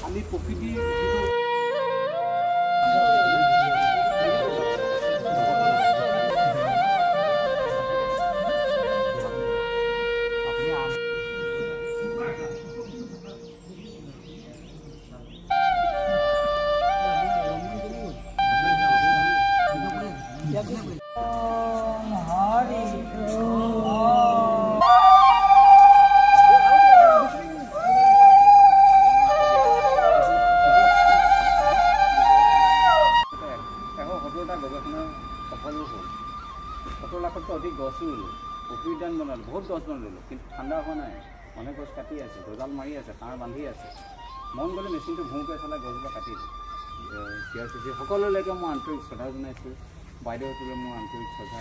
আমি প্ৰকৃতিৰ 170টা গৱেষণা সফলো হ'ল। 17 লাখতকৈ অধিক গছো ৰুলোঁ, পকী উদ্যান বনালোঁ, বহুত গছ বনালোঁ, কিন্তু ঠাণ্ডা হোৱা নাই। মানুহে গছ কাটি আছে, গজাল মাৰি আছে, তাঁৰ বান্ধি আছে। মন গ'লে মেচিনটো ভূঁকৈ চলাই গছজোপা কাটি দিয়ে। চি আৰ চি চি সকলোলৈকে মই আন্তৰিক শ্ৰদ্ধা জনাইছোঁ। বাইদেউহঁতলৈ মই আন্তৰিক শ্ৰদ্ধা,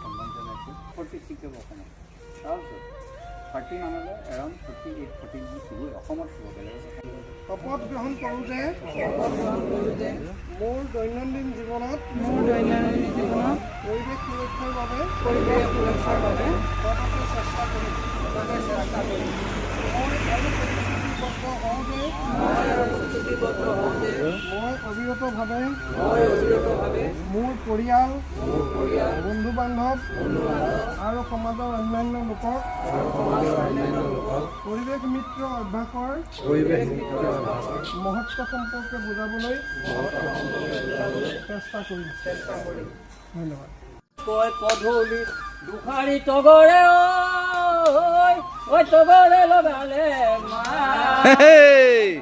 সন্মান জনাইছোঁ। 46 হ'ব অসমত। তাৰপিছত 30 মানলৈ এৰাউণ্ড 48, 49 চুবই, অসমত চুব, বেলেগৰ কথা নহয়। শপত গ্ৰহণ কৰোঁ যে মোৰ দৈনন্দিন জীৱনত পৰিৱেশ সুৰক্ষাৰ বাবে সততে চেষ্টা কৰিম। মই আৰু প্ৰতিশ্ৰুতিবদ্ধ হওঁ যে মই অবিৰতভাৱে মোৰ পৰিয়াল, বন্ধু বান্ধৱ আৰু সমাজৰ অন্যান্য লোকক পৰিৱেশ মিত্ৰ অভ্যাসৰ মহত্ব সম্পৰ্কে বুজাবলৈ চেষ্টা কৰিম। ধন্যবাদ। কয় পধূলিত দুখাৰী তগৰে ঐ, ঐ তগৰে লগালে মাত,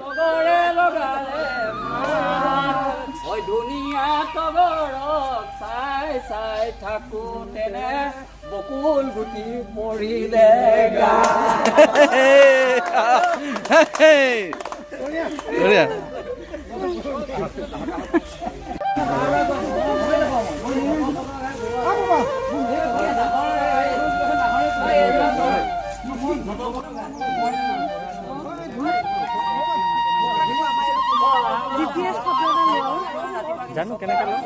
তগৰে লগালে মাত। ঐ ধুনীয়া তগৰক চাই চাই থাকো তেনে বকুল গুটি পৰিলে গা। বঢ়িয়া। জিপিএছ ফটো এটা লওঁ। জানো কেনেকৈ লওঁ।